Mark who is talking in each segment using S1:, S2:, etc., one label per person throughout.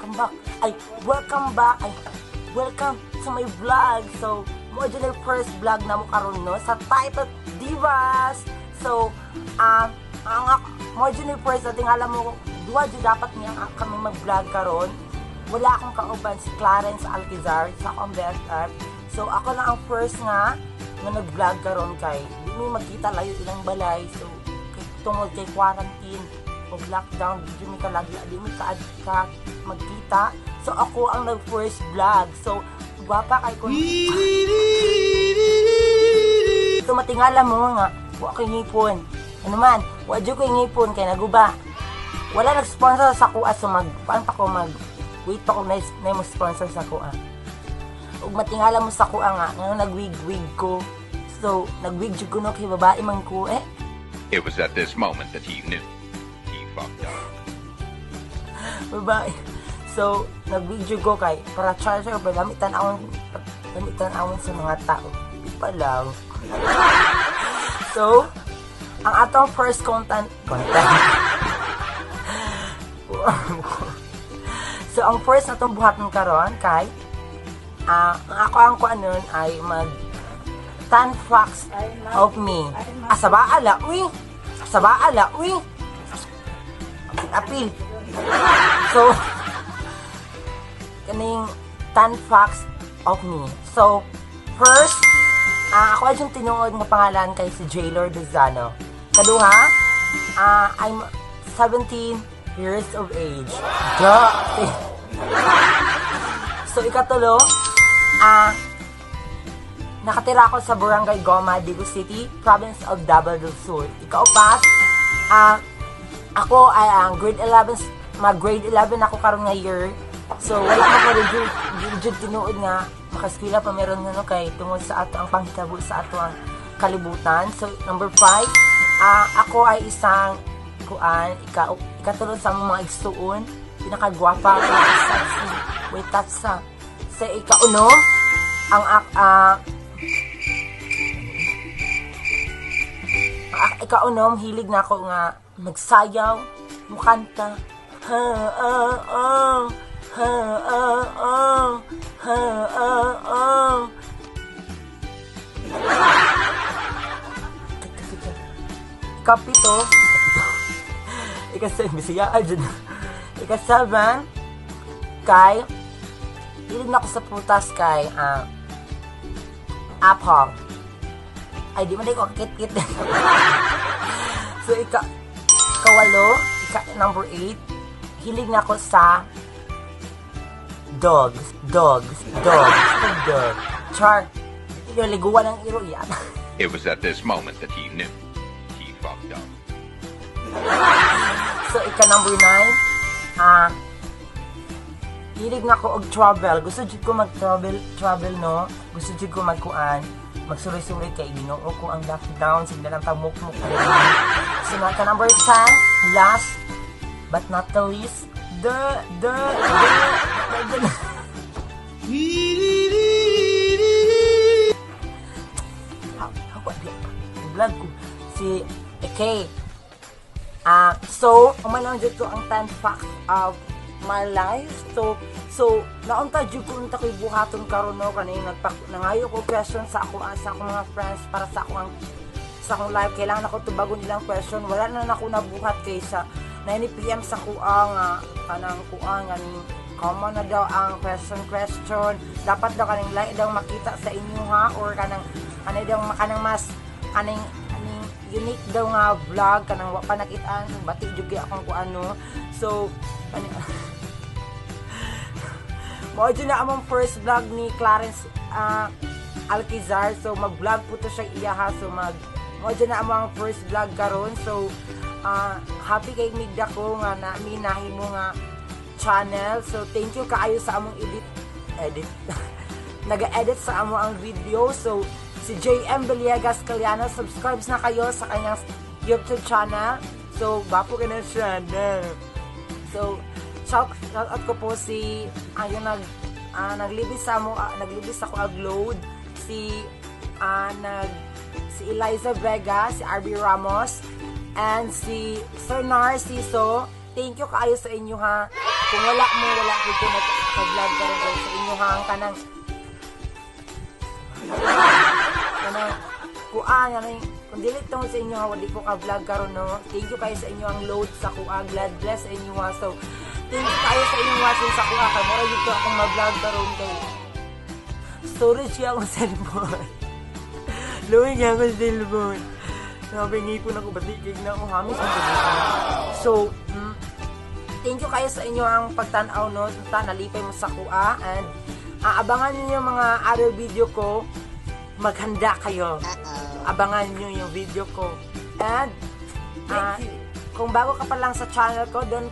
S1: Welcome back. Ay, welcome back. Ay, welcome to my vlog. So, mao jud ang first vlog na mo karon, no, sa title Divas. So, ang mao jud ang first ating alam mo duha jud dapat niya kami mag-vlog karon. Wala akong kauban si Clarence Alquizar sa akong BFF. So, ako lang ang first nga nga nag-vlog karon kay di mi magkita, layo ilang balay. So, kay tungod kay quarantine o lockdown, di mi kalagi, di mi ka magkita. So, ako ang nag first vlog. So, gwapa kay kun. So, matingala mo nga, wa ko'y ngipon. Ano man, wa jud ko'y ngipon kay naguba. Wala nag-sponsor sa kuha, so mag, paano pa ko mag, wait pa ko na mo sponsor sa kuha. Ug matingala mo sa kuha nga, ngayon nagwig-wig ko. So, nagwig jud ko, no, kay babae man ko eh.
S2: It was at this moment that he knew. He fucked up.
S1: Babae. So, nag-video ko kay para charger ba lamitan awon sa mga tao. Di pa lang. So, ang atong first content. So, ang first na itong buhaton karon kay ang ako ang kuanon ay mag 10 facts of me. Asa ba ala, uy? Asa ba ala, uy? Apil. So, kaning 10 facts of me. So, first, ako ay yung tinuod nga pangalan kay si Jaylor Dozano. Kaduha, I'm 17 years of age. Duh! So, ikatulo, nakatira ako sa Barangay Goma, Digos City, Province of Davao del Sur. Ikaupat, ako ay ang grade 11, mag grade 11 ako karon nga year. So, wala ko jud jud tinuod nga makaskwela pa meron nga, no, kay tungod sa ato ang panghitabo sa ato ang kalibutan. So, number 5, ako ay isang kuan, ikatulod sa among mga igsuon, pinakagwapa, pinaka-sexy, wait, sa sa ikauno, ang ikaunom, hilig na ako nga magsayaw, mukanta. Ha, ah, ah, ha, ah, ah, ha, ah, ah. Ikapito, ika-seven, Bisaya, ay, dyan. Ika-7, kay, hilig na ako sa prutas kay, apple. Ay, di man di ko kit-kit. So, kawalo, ika, number 8, hilig na ako sa dogs, dogs, dogs, dog. Char, yung liguan ng iro, yan.
S2: It was at this moment that he knew. He fucked up.
S1: So, ika number 9, hilig na ko og travel. Gusto jud ko mag-travel, travel, no. Gusto jud ko magkuan, magsuroy-suroy kay Ginoo ko ang lockdown, sige na lang tamuk-muk. So, ka number 10, last but not the least, the vlog ko si okay. So, umanaw jud ko ang 10 facts of my life. So, naunta jud ko unta ko'y buhaton karon, no, kaning nagpak nangayo ko question sa ako sa akong mga friends para sa akong live. Kailangan ako tubagon nilang question. Wala na nako nabuhat kay sa 9 PM sa kuang nga kanang kuang kaning common na daw ang question question. Dapat daw kaning like daw makita sa inyo ha, or kanang ano daw kanang mas kaning aning unique daw nga vlog kanang wa pa nakitaan. Bati jud kay akong kuano. So ani mao jud na among first vlog ni Clarence Alquizar. So mag-vlog po to siya iya ha. So mag mao jud na among first vlog karon. So happy kay migda ko nga na mi nahimo nga channel. So thank you kaayo sa among edit edit naga-edit sa amo ang video. So si JM Villegas Caliano, subscribe na kayo sa kanyang YouTube channel. So bapo ka na channel. So shout out ko po si ayun naglibis sa mo, naglibis ako ag load, si nag si Eliza Vega, si RB Ramos, and si Sir Narciso. Thank you kaayo sa inyo ha. Kung wala mo, wala po ko nag-vlog karon kay sa inyo hang kanang kuan kanang kung dili tungod sa inyo ha, wali ko ka vlog karon, no. Thank you kayo sa inyo ang load sa kuha. God bless sa inyo ha. So thank you kayo sa inyong watching sa kuha kay mura gyud ko akong ma-vlog karon kay storage siya akong cellphone. Luwi niya akong cellphone. Sabi, ngipon ako, batikig na ako, hamis ang gabi. So, thank you kayo sa inyo ang pagtanaw, no. Ta, nalipay mo sa kuha and aabangan niyo yung mga other video ko. Maghanda kayo. Abangan niyo yung video ko. And, kung bago ka pa lang sa channel ko, don't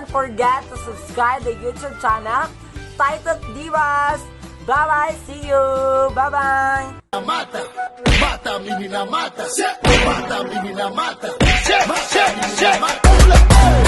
S1: forget to subscribe the YouTube channel, Title Divas. Bye-bye. See you. Bye-bye.
S3: Mata, mata, menina, mata, mata, menina, mata, mata, menina, mata.